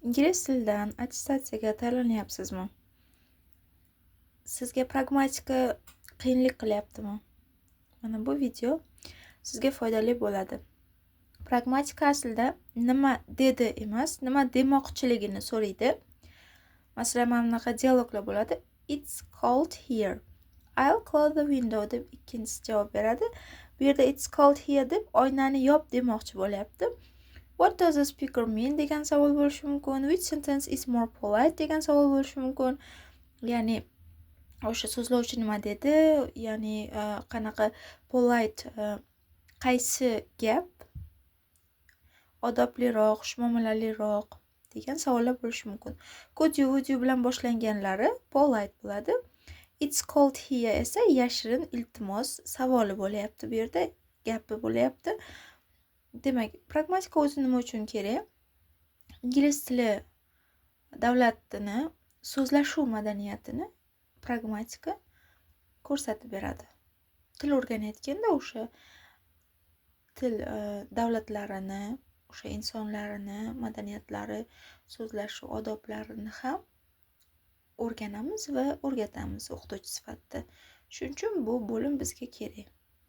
Ingliz tilidan attestatsiyaga tayyorlanyapsizmi? Sizga pragmatika qiyinlik qilyaptimi? Mana bu video sizga foydali bo'ladi. Pragmatika aslida nima dedi emas, nima demoqchiligini so'raydi. Masalan, mana bunaqa dialoglar bo'ladi. "It's cold here." "I'll close the window" deb ikkinchisi javob beradi. Bu yerda "It's cold here" deb oynani yop demoqchi bo'lyapti. "What does the speaker mean?" degan savol bo'lishi mumkin. "Which sentence is more polite?" degan savol bo'lishi mumkin. Ya'ni o'sha so'zlovchi nima dedi, ya'ni qanaqa polite, qaysi gap odobliroq, xushmuomalaliroq degan savollar bo'lishi mumkin. "Could you", "would you" bilan boshlanganlari polite bo'ladi. "It's cold here" esa yashirin iltimos savoli bo'lyapti, bu yerda gapi bo'lyapti. Demak, pragmatika o'zi nima uchun kerak? Ingliz tili davlatini so'zlashuv madaniyatini pragmatika ko'rsatib beradi. Til o'rganayotganda o'sha til davlatlarini, o'sha insonlarini madaniyatlari, so'zlashuv odoblarini ham o'rganamiz va o'rgatamiz o'qituvchi sifatida. Shuning uchun bu bo'lim bizga kerak.